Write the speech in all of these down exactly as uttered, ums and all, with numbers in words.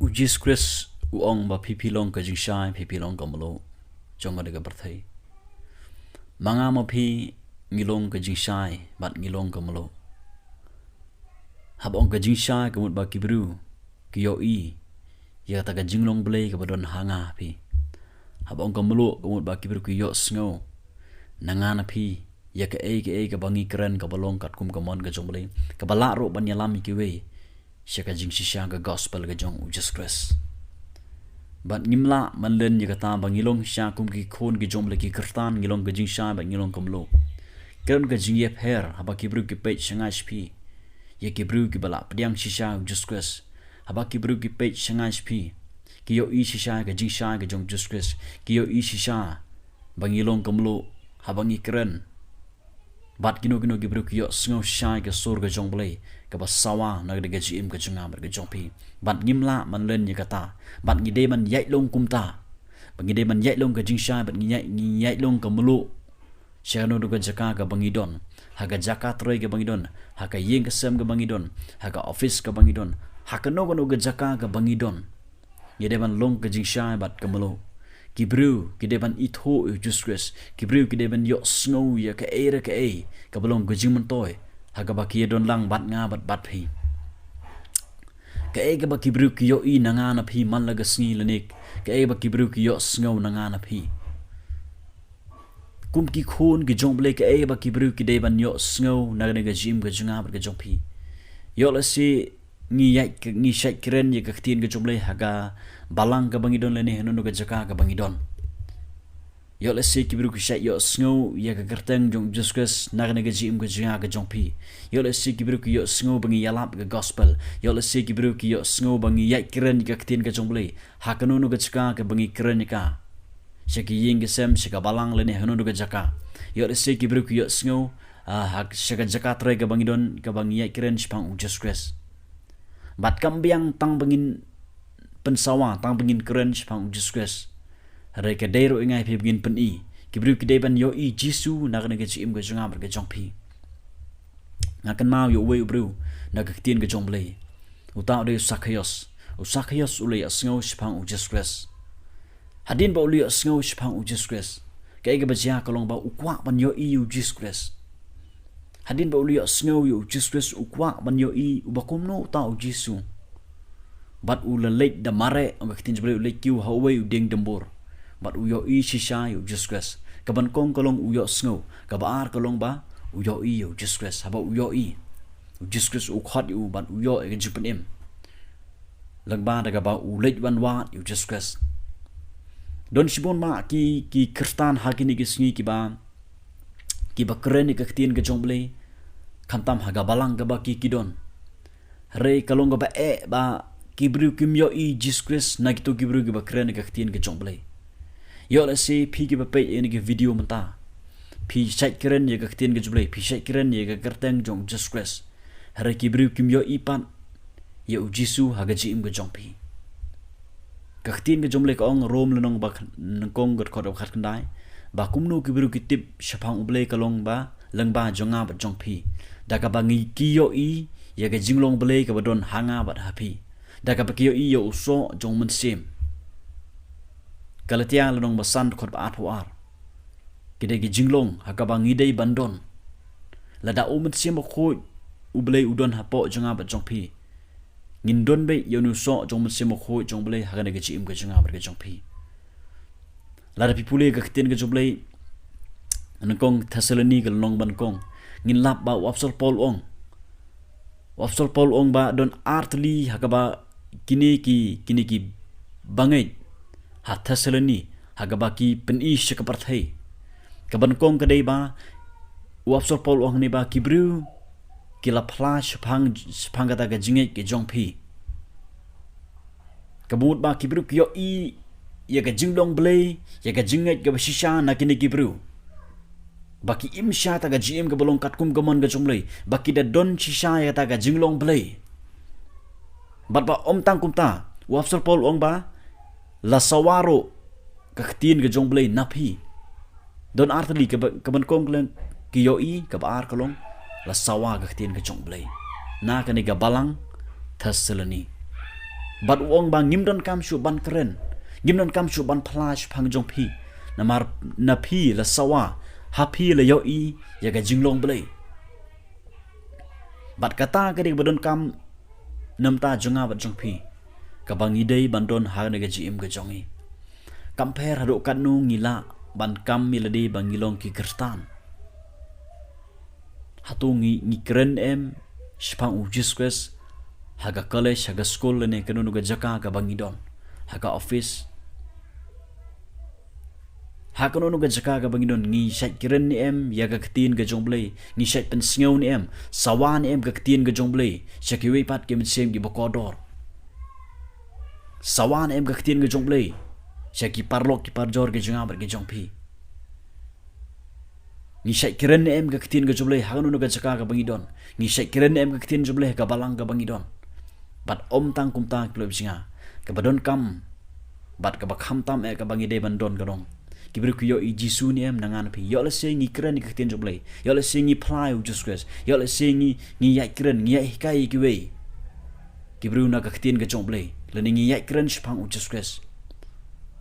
U Jisu Khrist u ong ba phi phi long ka jingshai, phi phi long ka mluh jong ka dei ka pyrthei. Ma nga ma phi ngi long ka jingshai bad ngi long ka mluh. Haba ong ka jingshai ka mut ba ki briew ki ïohi ïa kata ka jinglong Blei kaba don ha nga ha phi. Haba ong ka mluh ka mut ba ki briew ki ïohsngew na nga na phi ïa kaei kaei kaba ngi kren kaba long katkum ka mon ka jong Blei, kaba lah ruh ban ïalam ïa kiwei sha ka jingshisha ka gospel ka jong u Jisu Khrist. Bad ngim lah ban len ïa kata ba ngi long shisha kum ki khun ki jong Blei, ki kyrtan, ngi long ka jingshai bad ngi long ka mluh. Ka don ka jingïapher haba ki briew ki peit sha nga sha phi ïa ki briew kiba la pdiang shisha u Jisu Khrist. Haba ki briew ki peit sha nga sha phi, ki ïohi shisha ka jingshai ka jong u Jisu Khrist, ki ïohi shisha ba ngi long ka mluh haba ngi kren. Bad kino kino ki briew ki ïohsngew shisha ka sur ka jong Blei kaba sawa na ka dei ka jingim ka jong nga bad ka jong phi. Bad ngim lah ban len ïa kata. Bad ngi dei ban ïaid long kumta. Bad ngi dei ban ïaid long ka jingshai bad ngi ïaid, ngi ïaid long ka mluh sha kano kano ka jaka kaba ngi don, ha ka jaka trei kaba ngi don, ha ka ïing ka sem kaba ngi don, ha ka office kaba ngi don, ha kano kano ka jaka kaba ngi don. Ngi dei ban long ka jingshai bad ka mluh. Ki briew ki dei ban ithuh ïa u Jisu Khrist. Ki briew ki dei ban ïohsngew ïa kaei re kaei kaba long ka jingmyntoi ha kaba ki ïadon lang bad nga bad bad phi. Kaei kaba ki briew ki ïohi na nga na phi man la ka sngi lane kaei kaba ki briew ki ïohsngew na nga na phi. Kum ki khun ki jong Blei, kaei kaba ki briew ki dei ban ïohsngew na ka dei ka jingim ka jong nga bad ka jong phi. Ïoh lehse ngi ïaid, ngi shait kren ïa ka ktien ka jong Blei ha ka balang kaba ngi don lane hano hano ka jaka kaba ngi don. Ïoh lehse ki briew ki shait ïohsngew ïa ka kyrteng jong u Jisu Khrist na ka dei ka jingim ka jong nga ka jong phi. Ïoh lehse ki briew ki ïohsngew ba ngi ïalap ka gospel. Ïoh lehse ki briew ki ïohsngew ba ngi ïaid kren ïa ka ktien ka jong Blei ha kano kano ka jaka kaba ngi kren ïa ka. Sha ki ïing ki sem, sha ka balang lane hano hano ka jaka. Ïoh lehse ki briew ki ïohsngew, ah, ha, sha ka jaka trei kaba ngi don, kaba ngi ïaid kren shaphang u Jisu Khrist. Bad kam biang tang ba ngin pynsawa, tang ba ngin kren shaphang u Jisu Khrist. Hynrei ka dei ruh ïa nga ïa phi ba ngin pyni. Ki briew ki dei ban ïohi Jisu na ka dei ka jingim ka jong nga bad ka jong phi. Nga kynmaw ïa uwei u briew na ka ktien ka jong Blei. Uta u dei u Sakhaios. U Sakhaios u la ïohsngew shaphang u Jisu Khrist. Hadien ba u la ïohsngew shaphang u Jisu Khrist, kaei kaba jia ka long ba u kwah ban ïohi ïa u Jisu Khrist. Hadien ba u la ïohsngew ïa u Jisu Khrist u kwah ban ïohi uba kumno uta u Jisu. Bad u la leit da mareh, ong ka ktien jong Blei, u leit kiew ha uwei u dieng dymbur. Bad u ïohi shisha ïa u Jisu Khrist. Kaba nyngkong ka long u ïohsngew, kaba ar ka long ba u ïohi ïa u Jisu Khrist. Haba u ïohi, u Jisu Khrist u khot ïa u bad u ïoh ïa ka jingpynim lyngba da kaba u leit wan wad ïa u Jisu Khrist. Don shibun ma ki, ki kyrtan ha kine ki sngi kiba, kiba kren ïa ka ktien ka jong Blei, khamtam ha ka balang kaba ki, ki don. Hynrei ka long kaba eh ba ki briew kim ïohi Jisu Khrist na kito ki briew kiba kren ïa ka ktien ka jong Blei. Ïoh lehse phi kiba peit ïa kane ka video mynta, phi shait kren ïa ka ktien ka jong Blei, phi shait kren ïa ka kyrteng jong u Jisu Khrist. Hynrei ki briew kim ïohi pat ïa u Jisu ha ka jingim ka jong phi. Ka ktien ka jong Blei ka ong, Rom lynnong ba kh-, nyngkong ka dkhot ba khatkhyndai, ba kumno ki briew ki tip shaphang u Blei ka long ba lyngba jong nga bad jong phi, da kaba ngi, ki ïohi ïa ka jinglong Blei kaba don ha nga bad ha phi, da kaba ki ïohi ïa u soh jong u Mynsiem. Galatia lynnong ba san dkhot ba arphew ar. Ki dei ki jinglong ha kaba ngi dei ban don. Lada u Mynsiem Bakhuid u Blei u don hapoh jong nga bad jong phi, ngin don beit ïa une u soh jong u Mynsiem Bakhuid jong u Blei ha kane ka jingim ka jong nga bad ka jong phi. Lada phi pule ka ktien ka jong u Blei, nyngkong Thessaloni ka lynnong ba nyngkong, ngin lap ba u apostol Paul u ong, u apostol Paul u ong ba don ar tylli ha kaba kine ki, kine ki bangeit ha Thessaloni ha kaba ki pyni sha ka pyrthei. Kaba nyngkong ka dei ba u apostol Paul u ong hangne ba ki briew ki la phla shaphang, shaphang kata ka jingngeit ka jong phi. Kaba mut ba ki briew ki ïohi ïa ka jinglong Blei, ïa ka jingngeit kaba shisha na kine ki briew. Ba ki im sha kata ka jingim kaba long katkum ka mon ka jong u Blei, ba ki da don shisha ïa kata ka jinglong Blei. Bad ba ym tang kumta, u apostol Paul u ong ba la sawa ruh ka ktien ka jong u Blei na phi. Don ar tylli, kaba, kaba nyngkong ka long ki ïohi, kaba ar ka long la sawa ka ktien ka jong u Blei na kane ka balang Thessaloni. Bad u ong ba ngim donkam shuh ban kren, ngim donkam shuh ban phla shaphang jong phi. Namar na phi la sawa, ha phi la ïohi ïa ka jinglong Blei. Bad kata ka dei kaba donkam na bynta jong nga bad jong phi, kaba ngi dei ban don ha kane ka jingim ka jong ngi. Kam pher haduh katno ngi lah ban kam ïa lade ba ngi long ki Khristan. Hato ngi, ngi kren em shaphang u Jisu Khrist ha ka college, ha ka skul, lane kano kano ka jaka kaba ngi don, ha ka office, ha kano kano ka jaka kaba ngi don, ngi shait kren ne em ïa ka ktien ka jong Blei? Ngi shait pynsngew ne em, sawa ne em ka ktien ka jong Blei sha kiwei pat ki mynsiem kiba kordor? Sawa ne em ka ktien ka jong Blei sha ki paralok ki parajor ki jong nga bad ki jong phi? Ngi shait kren ne em ka ktien ka jong Blei ha kano kano ka jaka kaba ngi don? Ngi shait kren ne em ka ktien jong Blei ha ka balang kaba ngi don? Bad ym tang kumta, ki paralok jong nga, kaba donkam bad kaba khamtam eh kaba ngi dei ban don ka dei, ki briew ki ïohi Jisu ne em na nga na phi? Ïoh lehse ngi kren ïa ka ktien jong Blei, ïoh lehse ngi phla ïa u Jisu Khrist, ïoh lehse ngi, ngi ïaid kren, ngi ïaid hikai ïa kiwei ki briew na ka ktien ka jong Blei, lane ngi ïaid kren shaphang u Jisu Khrist.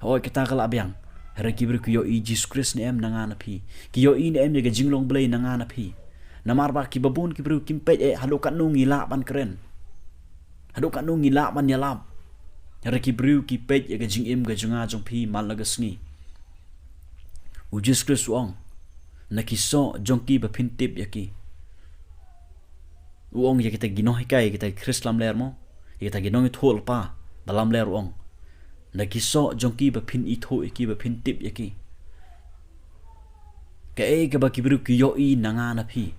Hooid, kata ka lah biang. Hynrei ki briew ki ïohi Jisu Khrist ne em na nga na phi? Ki ïohi ne em ïa ka jinglong Blei na nga na phi? Namar ba kiba bun ki briew kim peit eh haduh katno ngi lah ban kren, haduh katno ngi lah ban ïalap. Hynrei ki briew ki peit ïa ka jingim ka jong nga jong phi man la ka sngi. U Jisu Khrist u ong, na ki soh jong ki ba phin tip ïa ki. U ong ïa kita ki nonghikai, kita ki Khrist lamler mo, ïa kita ki nongïathuhlypa ba lamler, u ong, na ki soh jong ki ba phin ithuh ïa ki, ba phin tip ïa ki. Kaei kaba ki briew ki ïohi na nga na phi?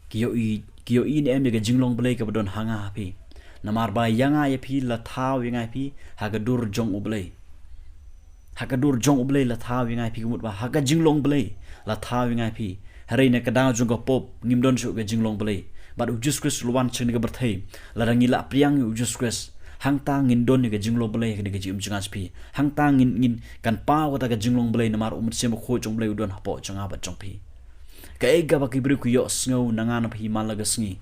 Ki ïohi, ki ïohi ne em ïa ka jinglong Blei kaba don ha nga ha phi? Namar ba ïa nga ïa phi la thaw ïa nga ïa phi ha ka dur jong u Blei. Ha ka dur jong u Blei la thaw ïa nga ïa phi, ka mut ba ha ka jinglong Blei la thaw ïa nga ïa phi. Hynrei na ka daw jong ka pop ngim don shuh ka jinglong Blei. Bad u Jisu Khrist u la wan sha kane ka pyrthei. Lada ngi la pdiang ïa u Jisu Khrist, hangta ngin don ïa ka jinglong Blei ha kane ka jingim jong nga jong phi. Hangta ngin, ngin kan paw kata ka jinglong Blei, namar u Mynsiem Bakhuid jong u Blei u don hapoh jong nga bad jong phi. Kaei kaba ki briew ki ïohsngew na nga na phi man la ka sngi?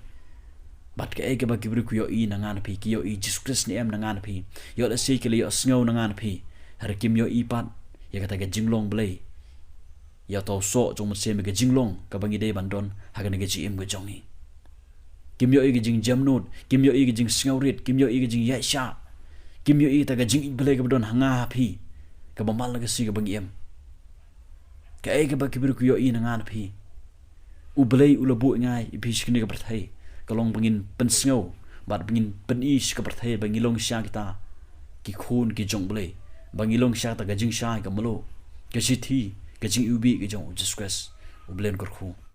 Bad kaei kaba ki briew ki ïohi na nga na phi? Ki ïohi Jisu Khrist ne em na nga na phi? Ïoh lehse ki la ïohsngew na nga na phi, hynrei kim ïohi pat ïa kata ka jinglong Blei, ïa uta u soh jong u Mynsiem, ïa ka jinglong kaba ngi dei ban don ha kane ka jingim ka jong ngi. Kim ïohi ka jingjemnud, kim ïohi ka jingsngewrit, kim ïohi ka jingïaishah, kim ïohi kata ka jingïeit Blei kaba don ha nga ha phi, kaba man la ka sngi kaba ngi im. Kaei kaba ki briew ki ïohi na nga na phi? U Blei u la buh ïa nga ïa phi sha kane ka pyrthei, ka long ba ngin pynsngew bad ba ngin pyni sha ka pyrthei ba ngi long shisha kita ki khun ki jong u Blei, ba ngi long shisha kita ka jingshai ka mluh, ka shithi, ka jingiwbih ka jong u Jisu Khrist, u Blei un kyrkhu.